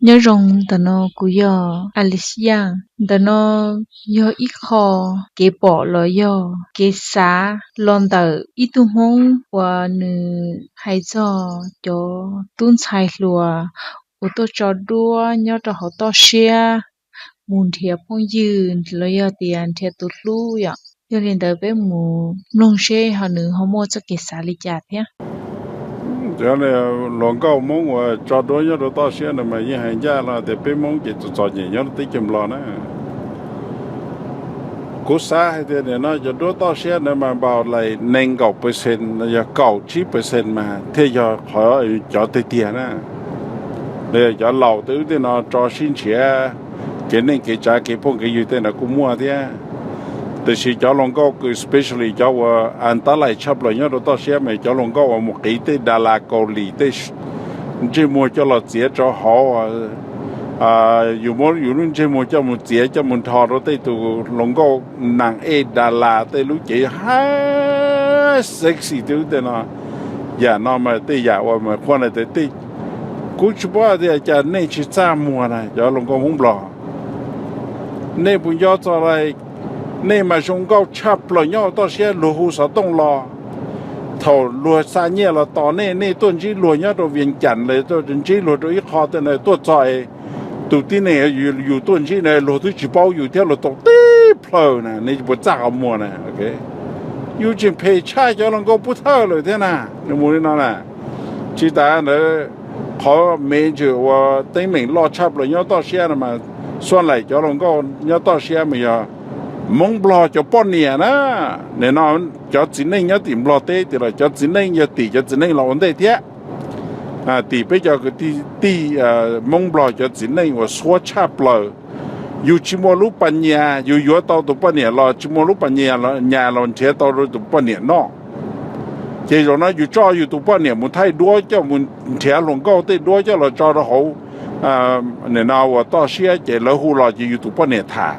Nyob zoo, ntawm no kuv yog Alicia. Ntawm no yog ib qho kev pom los yog kev xav los ntawm ib tug Hmoob uas nws hais txog cov tub ntxhais hluas uas tuaj tso duab nyob rau hauv toj siab mus nrhiav phooj ywg los yog tias nrhiav tus hlub yom. Yog li ntawd peb mus mloog seb ho nws ho muaj txoj kev xav li cas thiab. Cov hluas nkauj Hmoob uas tso duab nyob rau toj siab ntawd mas yeej hais ncaj los tias peb Hmoob ces txom txom nyem nyob rau teb chaws Nplog na. Kuv xav hais tias nim no cov duab toj siab ntawd mas npaum li nees nkaum percent, yog kaum tsib percent mas thiaj yog qhov cov tiag tiag na. Cov laus tej ub tej no tso sib nrhiav kev neej kev tsav kev phooj kev ywg tej no kuj muaj thiab. Tiam sis cov hluas nkauj kws especially cov uas tab lais tshaj plaws nyob rau toj siab mas cov hluas nkauj uas mus qiv tej das las Kaus Lim tej ntsej muag coj los txiav rau hauv, yus muab yus lub ntsej muag coj mus txiav coj mus nrho rau tej tus hluas nkauj nas ej das las tej lub cev hais sexy tej ub tej no. Yam no mas tej yam uas mas qhuaj na tej, kuv tsis paub tias cas nej tsis txaj muag na cov hluas nkauj Hmoob Nplog. Nej puas nco txog li, nej mas zoo nkauj tshaj plaws nyob hauv toj siab luag hu xov tooj los. Thaum luag xa nyiaj los tos nej, nej tuaj ntsib luag nyob rau Vias Cas los tuaj ntsib luag rau ib qho tej na tuaj txog es tus tib neeg yus tuaj ntsib na luag twb tsis paub yus thiab luag tau tib plhaw na, nej puas txaj qhov muag na. Yus tseem phem tshaj cov hluas nkauj Pub Thawj lawm thiab na, nws mus li no na. Tsis tas ntawd, qhov me ntsis uas teeb meem loj tshaj plaws nyob toj siab no mas, xuaj laim cov hluas nkauj nyob toj siab mas yog Hmoob Nplog cov poj niam na. Nim no cov txiv neej nyob tim Nplog teb tias los cov txiv neej yog tim cov txiv neej los ua ntej thiab. Tim peb cov kwv tij Hmoob Nplog cov txiv neej uas xuab tshaj plaws. Yus tsis muaj lub pas nyas, yus yuav tau tus poj niam los tsis muaj lub pas nyas los nrhiav tau rau tus poj niam noj. Ces zaum no yus tso yus tus poj niam mus thaij duab coj mus nrhiav hluas nkauj tej duab coj los tso rau hauv nim no uas toj siab ces lawv hu los ces yus tus poj niam tham.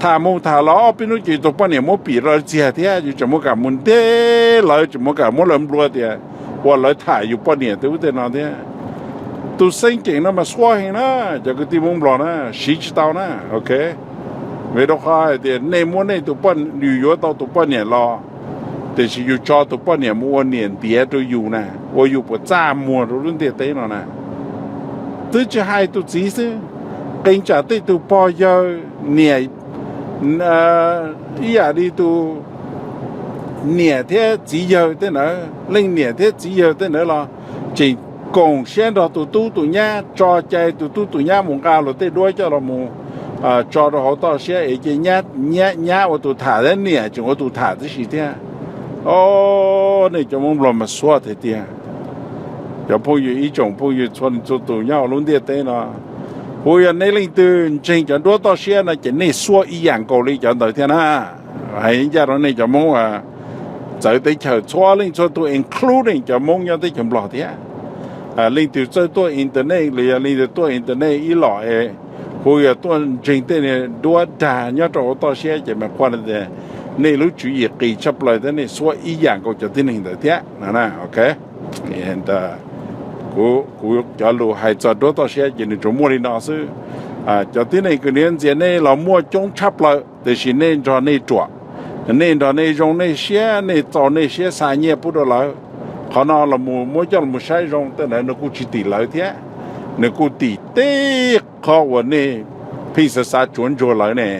Tham mus tham los ob peb hnub ces yus tus poj niam muab pim rau txiag thiab yus tseem muaj kam mus nte lawv, tseem muaj kam muab lawv nplua tias ua lawv tham yus poj niam tej ub tej no thiab. Tus xeeb ceem no mas xuab heev na, cov kwv tij Hmoob Nplog na, siv tsis tau na, ok. Vim rau qhov hais tias nej muab nej tus poj, yus yuav tau tus poj niam los, tiam sis yus tso tus poj niam mus ua niam ntiav rau yus na, ua yus puas txaj muag rau lub ntiaj teb no na. Twb tsis hais tus txiv xwb, qee tsam tej tus pog yawg niam, ib yam li tus niam thiab txiv yawg tej ntawd, leej niam thiab txiv yawg tej ntawd los tseem koom siab nrog tus tub tus nyab tso cai tus tub tus nyab mus nqa luag tej duab coj los mus tso rau hauv toj siab es ces nyab ua tus tham thiab niam tseem ua tus tham tib si thiab. O, nej cov Hmoob Nplog mas xuab tiag tiag. Cov phooj ywg ib tsoom phooj ywg txhua txhua tus nyob hauv lub ntiaj teb no, kuv yog nej leej twg ntseeg cov duab toj siab no ces nej xuab ib yam nkaus li cov ntawd thiab na. Hais ncaj rau nej cov Hmoob txawv teb chaws txhua leej txhua tus including cov Hmoob nyob teb chaws Nplog thiab. Leej twg txawj tuaj internet los yog leej twg tuaj internet ib los es kuv yog tuaj ntseeg tej duab dag nyob rau hauv toj siab ces mas quaj tias nej lub tswv yim qis tshaj plaws thiab nej xuab ib yam nkaus cov tib neeg ntawd thiab no. Ok, kuv, kuv cov lus hais txog duab toj siab ces nws tsuas muaj li no xwb. Cov tib neeg kws niam ntxias nej los muaj coob tshaj plaws, tiam sis nej nrog nej ruam, nej nrog nej zoo nej siab, nej txaus nej siab xa nyiaj pub rau lawv. Qhov no los mus muab coj los saib zoo tej ntawd nws kuj tsis tim lawv thiab, nws kuj tim tej qhov uas nej pheej xav xav tsuav ntsuag lawv ne.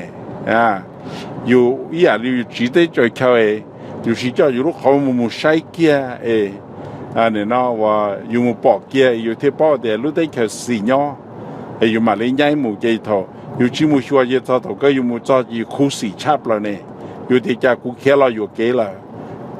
Yus ib yam li yus tsiv teb tsaws chaw, yus siv coj yus lub qhov muag mus saib kiag es nim no uas yus mus pom kiag yus thiaj paub tias lub teb chaws xis nyob, es yus mam li nyaib mus. Ces thaum yus tsis mus xyuas ces txog thaum kawg yus mus txog ces yus khuv xim tshaj plaws ne. Yus tias cas kuv khiav los yuam kev lawm.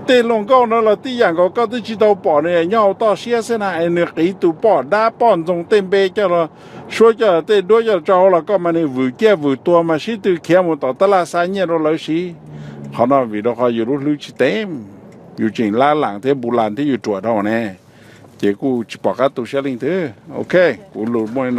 Tej hluas nkauj no los tib yam nkaus, koj twb tsis tau pom nws nyob hauv toj siab xwb na es nws qiv tus poj dab poj ntxoog tej npe coj los suab coj tej duab coj tso hauv los koj mas nws vwm ciaj vwm tuag mas sib tw khiav mus tom tab laj xa nyiaj rau lawv siv. Qhov no vim rau qhov yus lub hlwb tsis tes, yus tseem lab lam thiab npu las thiab yus ruam dhau ne, ces kuj tsis pom qab tu siab leej twg. Ok, kuv lus muaj li